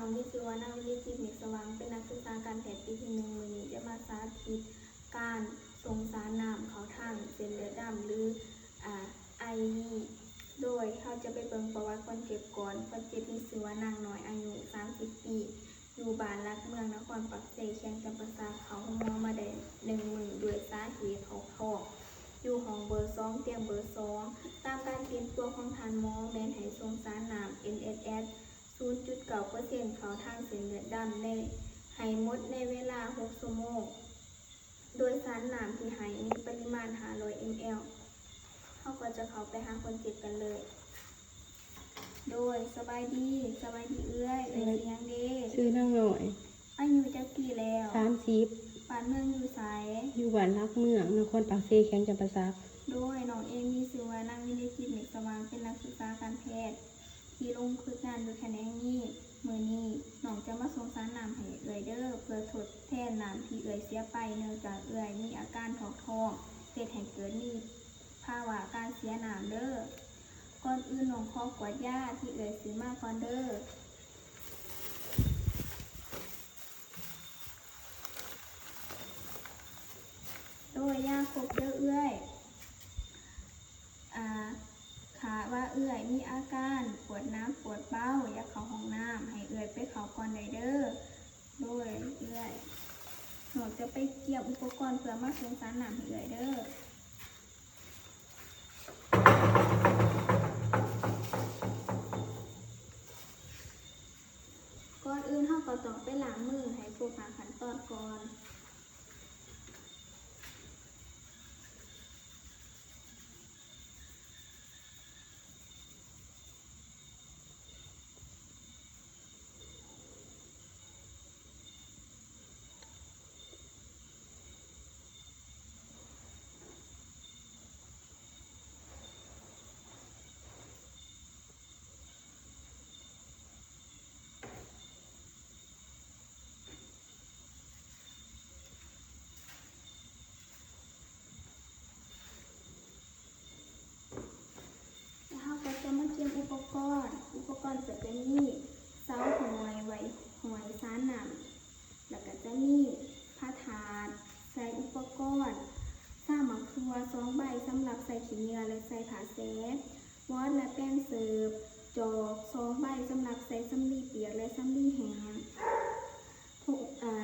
ອງມີຊື່ວ່າ ນາງ ວິລິຈິດ ເມກສະຫວ່າງ ເປັນນັກສຶກສາການແພດປີທີໜຶ່ງ. ມື້ນີ້ຈະມາສາທິດການສົ່ງສານນ້ຳເຂົ້າທາງເສັ້ນເລືອດດຳ ຫຼື ອາ ໄອວີ ໂດຍເຮົາຈະໄປເບິ່ງປະຫວັດຄົນເຈັບກ່ອນ. ຄົນເຈັບມີຊື່ວ່າ ນາງນ້ອຍ ອາຍຸສາມສິບປີ ຢູ່ບ້ານຫຼັກເມືອງ ນະຄອນປາກເຊ ແຂວງຈຳປາສັກ. ເຂົ້າໂຮງໝໍມາໄດ້ໜຶ່ງມື້ດ້ວຍສາເຫດຖອກທ້ອງ ຢູ່ຫ້ອງເບີສອງ ຕຽງເບີສອງ. ຕາມການເກນຕົວຂອງທ່ານໝໍ ແມ່ນໃຫ້ສົ່ງສານນ້ຳ ເອັນເອສເອສ ສູນຈຸດເກົ້າເປີເຊັນ ເຂົ້າທາງເສັ້ນເລືອດດຳໃນ ໃຫ້ໝົດໃນເວລາຫົກຊົ່ວໂມງ. ໂດຍສານນ້ຳທີ່ໃຫ້ມີປະລິມານຫ້າຮ້ອຍເອັມແອລ. ເຮົາກໍຈະເຂົ້າໄປຫາຄົນເຈັບກັນເລີຍ. ໂດຍ ສະບາຍດີ, ສະບາຍດີເອື້ອຍ. ເອື້ອຍຊື່ຫຍັງເດ? ຊື່ນາງນ້ອຍ. ອາຍຸຈັກປີແລ້ວ? ສາມສິບ. ບ້ານເມືອງຢູ່ໃສ? ຢູ່ບ້ານຫຼັກເມືອງ ນະຄອນປາກເຊ ແຂວງຈຳປາສັກ. ໂດຍ ນ້ອງເອງມີຊື່ວ່າ ນາງ ວິໄລຈິດ ເມກສະຫວ່າງ ເປັນນັກສຶກສາການແພດ ທີ່ລົງຝຶກງານຢູ່ຂະແໜງນີ້. ມື້ນີ້ນ້ອງຈະມາສົ່ງສານນ້ຳໃຫ້ເອື້ອຍເດີ ເພື່ອທົດແທນນ້ຳທີ່ເອື້ອຍເສຍໄປ ເນື່ອງຈາກເອື້ອຍມີອາການຖອກທ້ອງ ເຮັດໃຫ້ເກີດມີພາວະການເສຍນ້ຳເດີ. ກ່ອນອື່ນນ້ອງຂໍກວດຢາທີ່ເອື້ອຍຊື້ມາກ່ອນເດີ. ໂດຍ ຢາຄົບເດີເອື້ອຍ. ອາ ຖ້າວ່າເອື້ອຍມີອາການປວດໜັກປວດເບົາ ຢາກເຂົ້າຫ້ອງນ້ຳ ໃຫ້ເອື້ອຍໄປເຂົ້າກ່ອນໄດ້ເດີ. ໂດຍ ເອື້ອຍ. ນ້ອງຈະໄປກຽມອຸປະກອນເພື່ອມາສົ່ງສານນ້ຳໃຫ້ເອື້ອຍເດີ. ກ່ອນອື່ນເຮົາກໍຕ້ອງໄປລ້າງມືໃຫ້ຄົບຫ້າຂັ້ນຕອນກ່ອນ. ແລ້ວເຮົາກໍຈະມາກຽມອຸປະກອນ. ອຸປະກອນກໍຈະມີເສົາຫ້ອຍໄວ້ຫ້ອຍສານນ້ຳ, ແລ້ວກໍຈະມີພະທາດໃສ່ອຸປະກອນ, ຊາໝາກຖົ່ວສອງໃບສຳລັບໃສ່ຂີ້ເຫຍື້ອ ແລະ ໃສ່ຜ້າແຊ, ວອດ ແລະ ແປງເສີບ, ຈອກສອງໃບສຳລັບໃສ່ສຳລີປຽກ ແລະ ສຳລີແຫ້ງ, ຖົງ ເອີ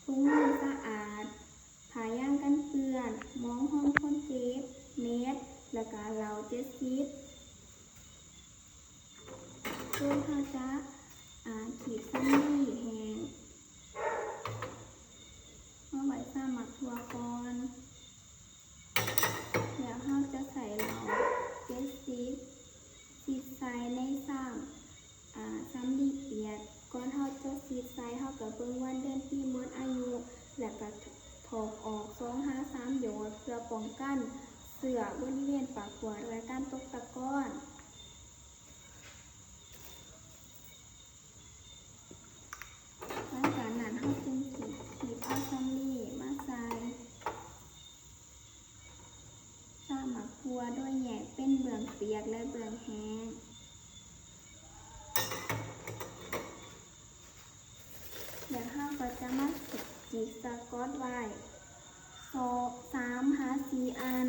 ຖົງມືສະອາດ, ຜ້າຢາງກັນເປື້ອນ, ໝອງຮອງຄົນເຈັບ, ແມັດ ແລ້ວກະເຫຼົ້າເຈັດສິບ. ໂດຍເຮົາຈະ ອາ ຂີດສຳລີແຫ້ງມາໄວ້ຊາໝາກຖົ່ວກ່ອນ. ແລ້ວເຮົາຈະໃສ່ເຫຼົ້າເຈັດສິບ ສີດໃສ່ໃນຊາມ ອາ ສຳລີປຽກ. ກ່ອນເຮົາຈະສີດໃສ່ ເຮົາກໍເບິ່ງວັນເດືອນປີໝົດອາຍຸ ແລ້ວກໍຖອກອອກສອງຫາສາມຢອດ ເພື່ອປ້ອງກັນເຊື້ອບໍລິເວນປາກກວດ ແລະ ການຕົກຕະກອນ. ຫຼັງຈາກນັ້ນເຮົາຈຶ່ງຂີດ ຂີດເອົາສຳລີມາໃສ່ຊາໝາກຖົ່ວ ໂດຍແຍກເປັນເບື້ອງປຽກ ແລະ ເບື້ອງແຫ້ງ. ແລ້ວເຮົາກໍຈະມາຈີກສະກອດໄວ້ ສອງ ສາມຫາສີ່ອັນ.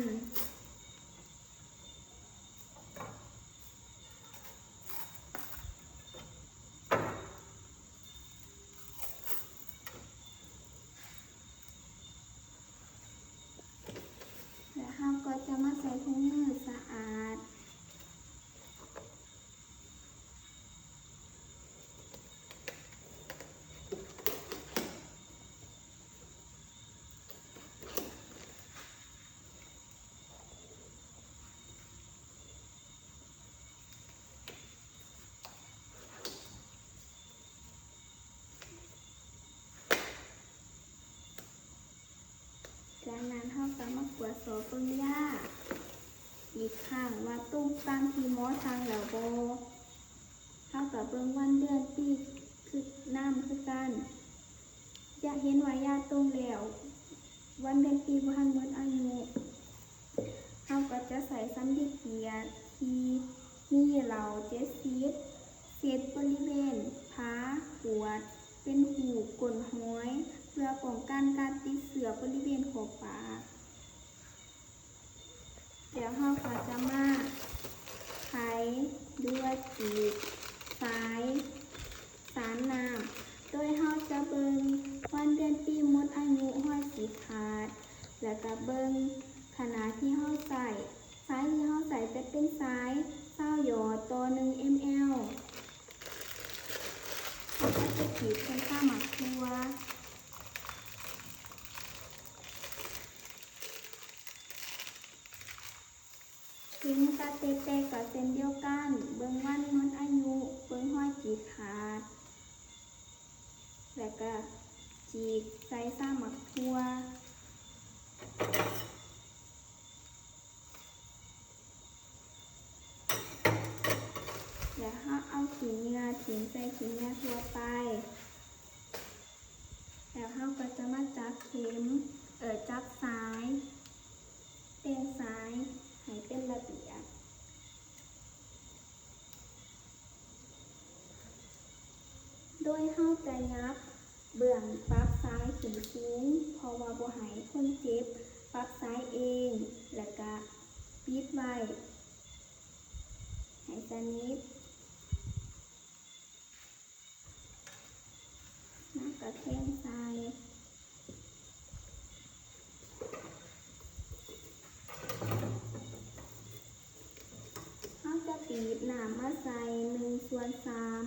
ແລ້ວເຮົາກໍຈະມາໃສ່ຖົງມືສະອາດ. ຈາກນັ້ນເຮົາກໍມາກວດສອບເບິ່ງຢາອີກຄັ້ງວ່າຕົງຕາມທີ່ໝໍສັ່ງແລ້ວບໍ່. ເຮົາກໍເບິ່ງວັນເດືອນປີຄື ນຳຄືກັນ. ຈະເຫັນວ່າຢາຕົງແລ້ວ ວັນເດືອນປີບໍ່ທັນໝົດອາຍຸ. ເຮົາກໍຈະໃຊ້ສຳລີປຽກທີ່ມີເຫຼົ້າເຈັດສິບ ເຊັດບໍລິເວນຜາ ເຮົາຈະມາໄຂ ຫຼືວ່າຈີກສາຍສານນ້ຳ ໂດຍເຮົາຈະເບິ່ງວັນເດືອນປີໝົດອາຍຸຮອຍສີຂາດ ແລ້ວກະເບິ່ງຂະໜາດທີ່ເຮົາໃຊ້. ສາຍທີ່ເຮົາໃຊ້ຈະເປັນສາຍຊາວຢອດຕໍ່ໜຶ່ງເອັມແອລ. ເຮົາກໍຈະຈີກໃສ່ຊາໝາກຖົ່ວ. ເຂັມກະເຕັດແຕກກໍເຊັ່ນດຽວກັນ, ເບິ່ງວັນໝົດອາຍຸ, ເບິ່ງຮອຍຈີກຂາດ ແລ້ວກະຈີກໃສ່ຊາໝາກຖົ່ວ. ແລ້ວເຮົາເອົາຂີ້ເຫຍື້ອຖິ້ມໃສ່ຂີ້ເຫຍື້ອທົ່ວໄປ. ແລ້ວເຮົາກໍຈະມາຈັບເຂັມ ເອີ ຈັບສາຍ ແຕ່ງສາຍໃຫ້ເປັນລະບຽບ. ໂດຍເຮົາຈະຫຍັບເບື້ອງປັບສາຍຂຶ້ນສູງ ເພາະວ່າບໍ່ໃຫ້ຄົນເຈັບປັບສາຍເອງ ແລ້ວກະປິດໄວ້ໃຫ້ສະໜິດ. ນຳກະແທງໃສ່. ເຮົາຈະບີບນ້ຳມາໃສ່ໜຶ່ງສ່ວນສາມ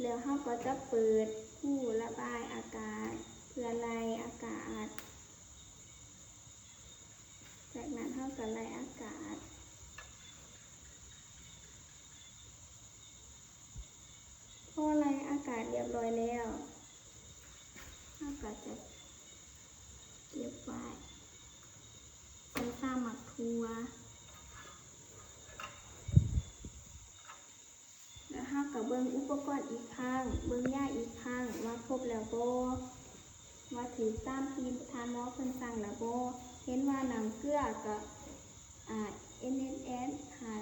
ແລ້ວເຮົາກໍຈະເປີດຮູລະບາຍອາກາດ ເພື່ອໄລ່ອາກາດ. ຈາກນັ້ນເຮົາກໍໄລ່ອາກາດ. ພໍໄລ່ອາກາດລຽບຮ້ອຍແລ້ວ ເຮົາກໍຈະເກັບໄວ້ໃສ່ຊາໝາກຖົ່ວ ແລ້ວເຮົາກໍເບິ່ງອຸປະກອນອີກຄັ້ງ, ເບິ່ງຢາອີກຄັ້ງວ່າຄົບແລ້ວບໍ່, ວ່າຖືກຕາມທີ່ທ່ານໝໍເພິ່ນສັ່ງແລ້ວບໍ່. ເຫັນວ່ານ້ຳເກືອກໍ ອາ ເອັນເອັນເອັສ ຫາ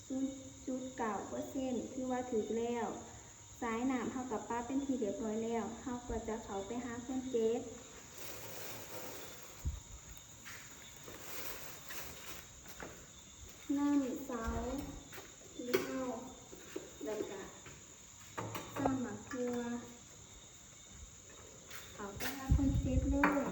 ສູນຈຸດເກົ້າເປີເຊັນ ຖືວ່າຖືກແລ້ວ. ສາຍນ້ຳເຮົາກໍປັບເປັນທີ່ລຽບຮ້ອຍແລ້ວ. ເຮົາກໍຈະເຂົ້າໄປຫາຄົນເຈັບ. ນ້ຳເຊົາທີ່ເຮົາ ແລ້ວກະຊາໝາກຖົ່ວ ເຂົ້າໄປຫາຄົນເຈັບເລີຍ.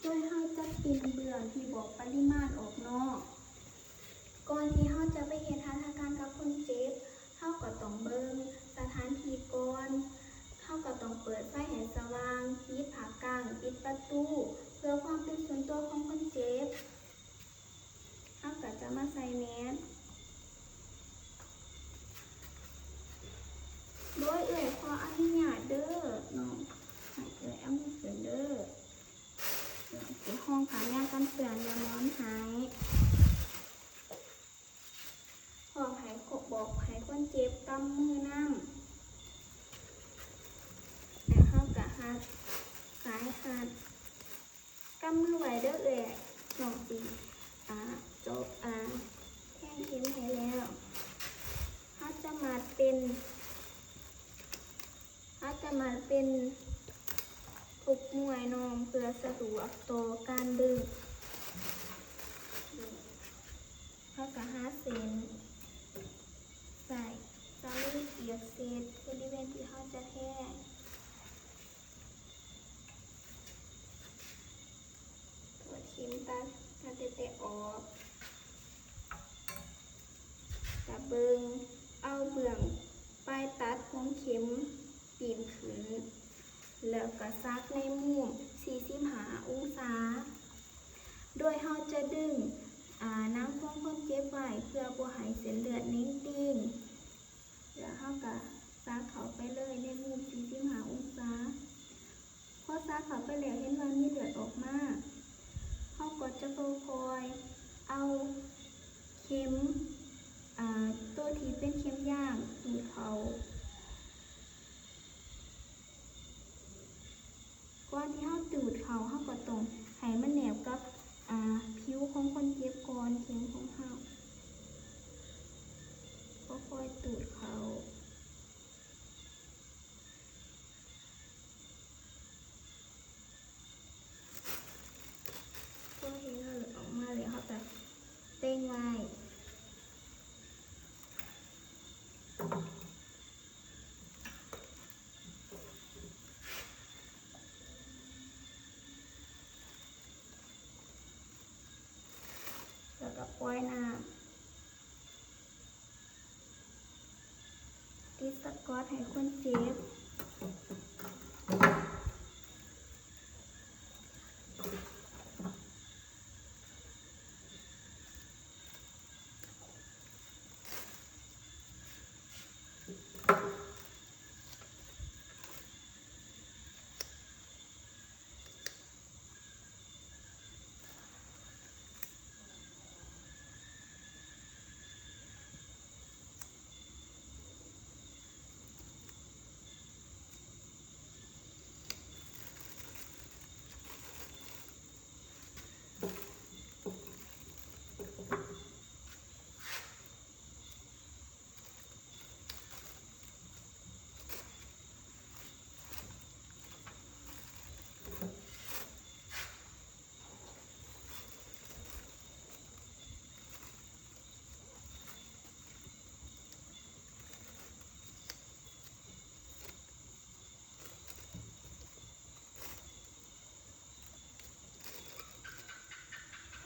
ໂດຍເຮົາຈະປິ່ນເບື້ອງທີ່ບອກປະລິມານອອກນອກ. ກ່ອນທີ່ເຮົາຈະໄປເຮັດຫັດຖະການກັບຄົນເຈັບ, ເຮົາກໍຕ້ອງເບິ່ງສະຖານທີ່ກ່ອນ. ເຮົາກໍຕ້ອງເປີດໄຟໃຫ້ສະຫວ່າງ, ປິດຜ້າກັ້ງ, ປິດປະຕູ ເພື່ອຄວາມເປັນສ່ວນຕົວຂອງຄົນເຈັບ. ເຮົາກໍຈະມາໃສ່ແມສ. ໂດຍເອື້ອຍຂໍອະນຸຍາດເດີນ້ອງ, ໃຫ້ເອື້ອຍເອົາມືຂຶ້ນເດີ. ເຮົາຊິຫ້ອງຜ້າຍາກັນເປື້ອນ ແລະ ໝອນໃຫ້. ພ້ອມໃຫ້ຄົນ ບອກໃຫ້ຄົນເຈັບກຳມືນຳ. ແລ້ວເຮົາກໍຮັດສາຍຮັດ. ກຳມືໄວ້ເດີເອື້ອຍ, ນ້ອງຊິ ອາ ເຈາະ ອາ ແທງເຂັມໃຫ້ແລ້ວ. ເຮົາຈະມັດເປັນ ເຮົາຈະມັດເປັນທຸກໜ່ວຍນ້ອງ ເພື່ອສະດວກຕໍ່ການດຶງ. ເຮົາກໍຫາເສັ້ນໃສ່ສຳລີປຽກເຊັດ ບໍລິເວນທີ່ເຮົາຈະແທງ. ຖອດເຂັມຕັດ ຕັດແຕ່ໆອອກ. ກະເບິ່ງເອົາເບື້ອງປາຍຕັດຂອງເຂັມປີ້ນຂຶ້ນ ແລ້ວກະສັກໃນມຸມສີ່ສິບຫ້າອົງສາ. ໂດຍເຮົາຈະດຶງ ອາ ໜັງຂອງຄົນເຈັບໄວ້ ເພື່ອບໍ່ໃຫ້ເສັ້ນເລືອດເໜັງຕີງ. ແລ້ວເຮົາກະສັກເຂົ້າໄປເລີຍໃນມຸມສີ່ສິບຫ້າອົງສາ. ພໍສັກເຂົ້າໄປແລ້ວເຫັນວ່າມີເລືອດອອກມາ, ເຮົາກໍຈະຄ່ອຍໆເອົາເຂັມ ອາ ໂຕທີ່ເປັນເຂັມຢາງຕູດເຂົ້າ. ກ່ອນທີ່ເຮົາຕູດເຂົ້າ, ເຮົາກໍຕ້ອງໃຫ້ມັນແນບກັບ ອາ ຜິວຂອງຄົນເຈັບກ່ອນ ເຂັມຂອງເຮົາ. ດູດເຂົ້າ. ພໍເຮັດແລ້ວອອກມາແລ້ວ ເຮົາກະເຕັງໄວ້ ແລ້ວກະປ່ອຍນ້ຳ. ຕິດສະກອດໃຫ້ຄົນເຈັບ.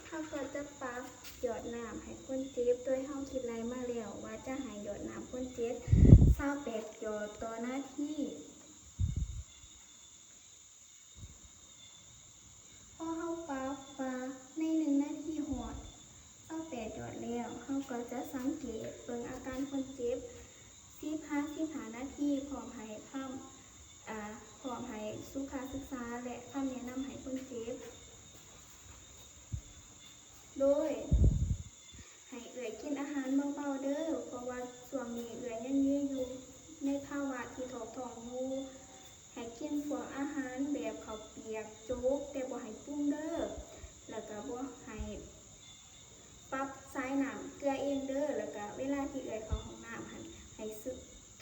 ເຮົາກໍຈະປັບຢອດນ້ຳໃຫ້ຄົນເຈັບ ໂດຍເຮົາຄິດໄລ່ມາແລ້ວວ່າຈະໃຫ້ຢອດນ້ຳຄົນເຈັບຊາວແປດຢອດຕໍ່ນາທີ. ພໍເຮົາປັບວ່າໃນໜຶ່ງນາທີຮອດຊາວແປດຢອດແລ້ວ, ເຮົາກໍຈະສັງເກດເບິ່ງອາການຄົນເຈັບ ສິບຫາສິບຫ້ານາທີ ພ້ອມໃຫ້ຄຳ ອາ ພ້ອມໃຫ້ສຸຂະສຶກສາ ແລະ ຄຳແນະນຳໃຫ້ຄົນເຈັບ ໂດຍ ໃຫ້ເອື້ອຍກິນອາຫານເບົາໆເດີ້ ເພາະວ່າຊ່ວງນີ້ເອື້ອຍຍັງຢູ່ໃນພາວະທີ່ຖອກທ້ອງຢູ່. ໃຫ້ກິນພວກອາຫານແບບເຂົ້າປຽກໂຈກ ແຕ່ບໍ່ໃຫ້ປຸງເດີ້ ແລ້ວກະບໍ່ໃຫ້ປັບສາຍນ້ຳເກືອເອງເດີ້ ແລ້ວກະເວລາທີ່ເອື້ອຍເຂົ້າຫ້ອງນ້ຳຫັ້ນ ໃຫ້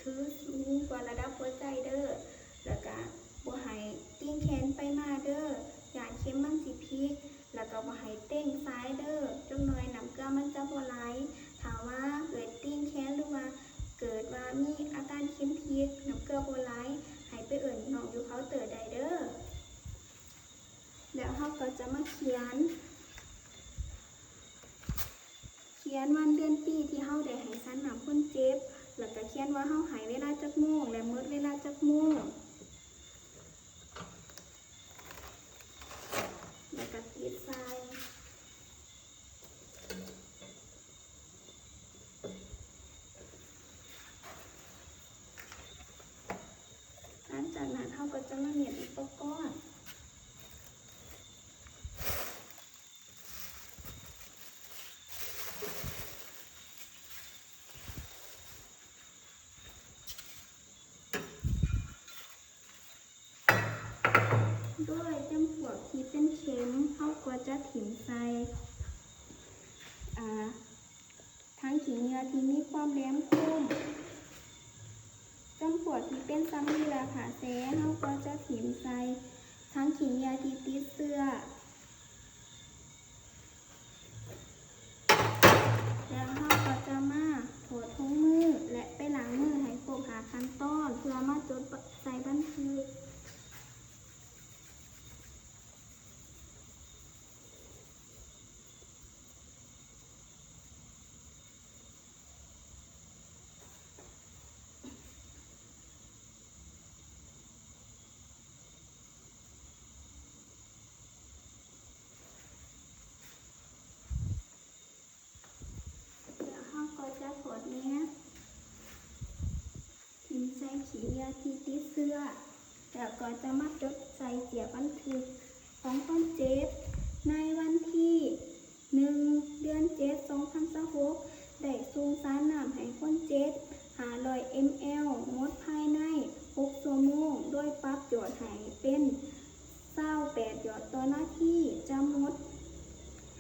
ຖືສູງກວ່າລະດັບຫົວໃຈເດີ້ ແລ້ວກະບໍ່ໃຫ້ຕີງແຂນໄປມາເດີ້ ຢ້ານເຂັມມັນຊິພິກ ແລ້ວກະບໍ່ໃຫ້ເຕັງສາຍເດີ້ ຈັກໜ້ອຍນ້ຳເກືອມັນຈະບໍ່ໄຫຼ. ຖ້າວ່າເກີດຕີງແຂນ ຫຼືວ່າເກີດວ່າມີອາການເຂັມພິກ ນ້ຳເກືອບໍ່ໄຫຼ ໃຫ້ໄປເອີ້ນນ້ອງຢູ່ເຄົາເຕີໄດ້ເດີ້. ແລ້ວເຮົາກໍຈະມາຂຽນ ຂຽນວັນເດືອນປີທີ່ເຮົາໄດ້ໃຫ້ສັນນ້ຳຄົນເຈັບ ແລ້ວກໍຂຽນວ່າເຮົາໃຫ້ເວລາຈັກໂມງ ແລະ ໝົດເວລາຈັກໂມງ ແລ້ວກໍຕິດໃສ່. ຫຼັງຈາກນັ້ນເຮົາກໍຈະມາມ້ຽນອຸປະກອນ ໂດຍຈຳພວກທີ່ເປັນເຂັມ ເຮົາກໍຈະຖິ້ມໃສ່ ອາ ຖັງຂີ້ເຫຍື້ອທີ່ມີຄວາມແຫຼມຄົມ. ຈຳພວກທີ່ເປັນສຳລີ ຫຼື ຜ້າແຊ ເຮົາກໍຈະຖິ້ມໃສ່ຖັງຂີ້ເຫຍື້ອທີ່ຕິດເຊື້ອ ແລ້ວເຮົາກໍຈະມາຖອດຖົງມື ແລະ ໄປລ້າງມືໃຫ້ຄົບຫ້າຂັ້ນຕອນ ເພື່ອມາຈົດໃສ່ບັນທຶກ. ແລ້ວເຮົາກໍຈະຖອດແມສ ຖິ້ມໃສ່ຂີ້ເຫຍື້ອທີ່ຕິດເຊື້ອ ແລ້ວກໍຈະມາຈົດໃສ່ເຈ້ຍບັນທຶກຂອງຄົນເຈັບ ໃນວັນທີໜຶ່ງ ເດືອນເຈັດ ສອງພັນຊາວຫົກ ໄດ້ສົ່ງສານນ້ຳໃຫ້ຄົນເຈັບ ຫ້າຮ້ອຍເອັມແອລ ໝົດພາຍໃນຫົກຊົ່ວໂມງ ໂດຍປັບຢອດໃຫ້ເປັນຊາວແປດຢອດຕໍ່ນາທີ ຈະໝົດ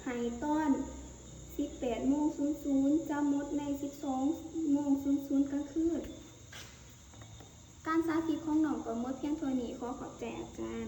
ໃຫ້ຕອນສິບແປດ ໂມງສູນສູນ ຈະໝົດໃນສິບສອງໂມງສູນສູນກາງຄືນ. ການສາທິດຂອງນ້ອງກໍໝົດພຽງເທົ່ານີ້. ຂໍຂອບໃຈອາຈານ.